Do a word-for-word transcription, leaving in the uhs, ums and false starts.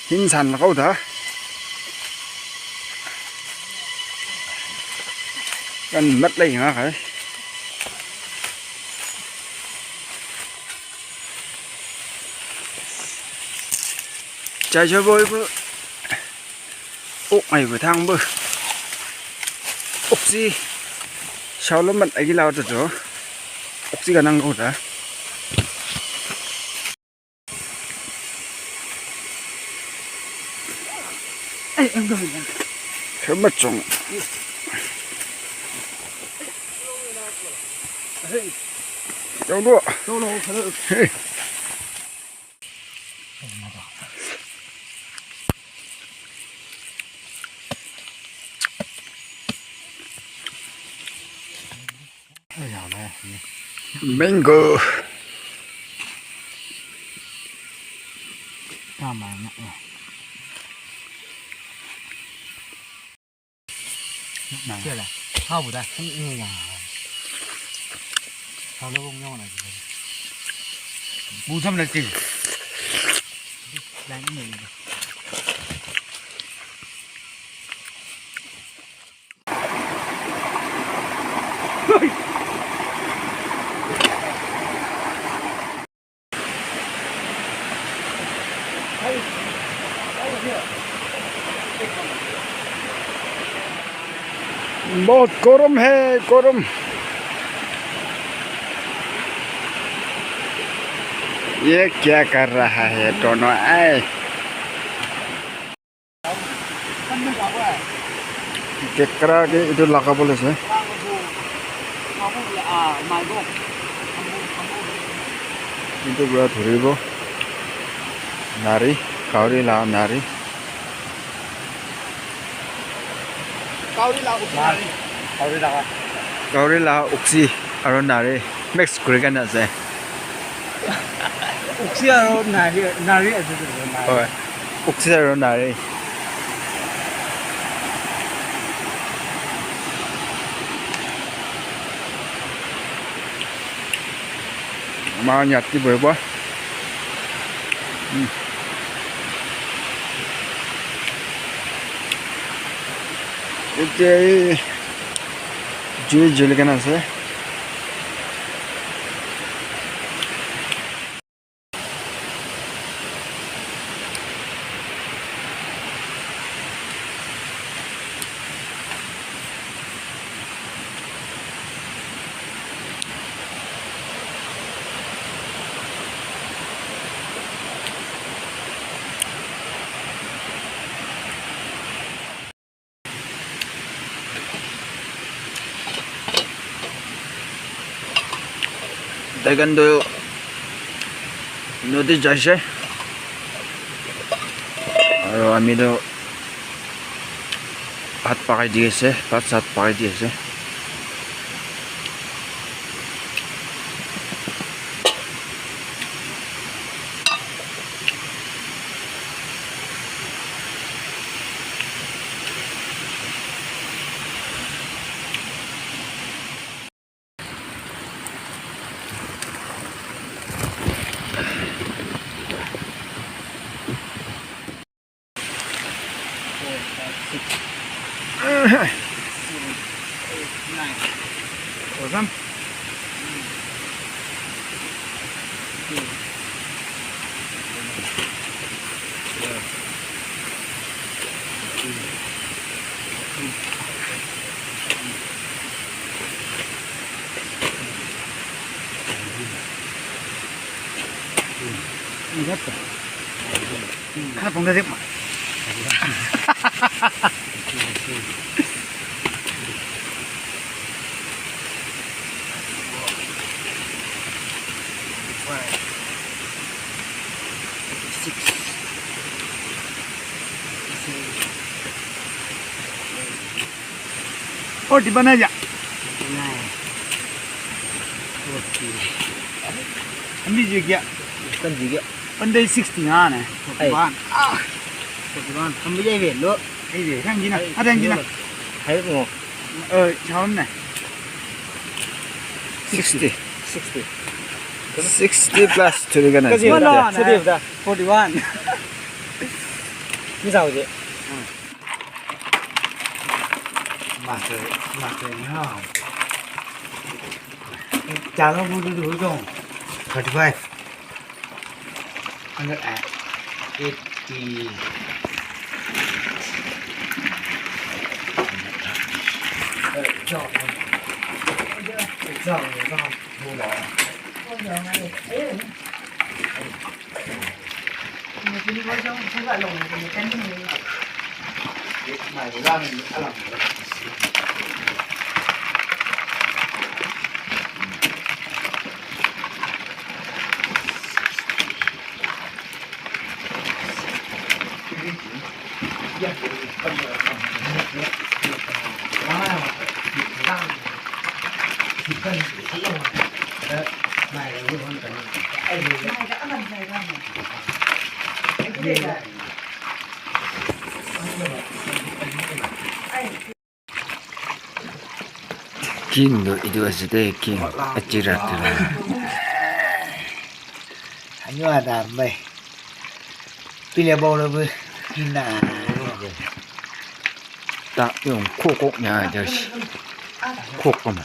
Hin san la kau da. Kan mat lai nga kai. Chai chai boi bu. Uk ngai bu thang bu. Uk si. Sau lo mat agi lau tu tu. Uk si ka nang kau da. Khe ma chong. Chong duwa. Hey. Mango. बहुत गरम है, गरम। ये क्या कर रहा है दोनों? आए। Kekra ke itu lagabole ase. Itu pura dhuribo. Nari, kauri la nari. Kauri la uksi. Kauri la uksi aro nari. Mix guri kena ase. Uksi aro nari, nari ase, nari. Hoi. Uksi aro nari. Ama nyati boy boy. Hmm. Ete juli juli kena ase. Dagan do nodi jaise. Aro ami do bhat pakai di ase, bhat sat pakai di ase. Four, five, six, seven, eight, nine. Ozan? Kena pung da dik ma. Forty bana ja. Forty. Ambi je kya? Kan je kya? Pandai sixty na ne. Forty-one. Ah. Forty-one. Ambi je ve lo. Ai ve, kan gina. Ada yang gina. Hai mo. Eh, tahun ne. Sixty. Sixty. Sixty plus three kan. Kasi mana? Forty-one. 你咋回去？嗯。马车，马车，你看啊。加了不是有一种？Thirty five。那个哎，eighty。哎，这样，这样，这样，不了。 King do idu asite, king. Acira tira. Anyo ada mai. Pile bau lo bu. Ina. Ta yung kokok nya aja si. Kokok ma.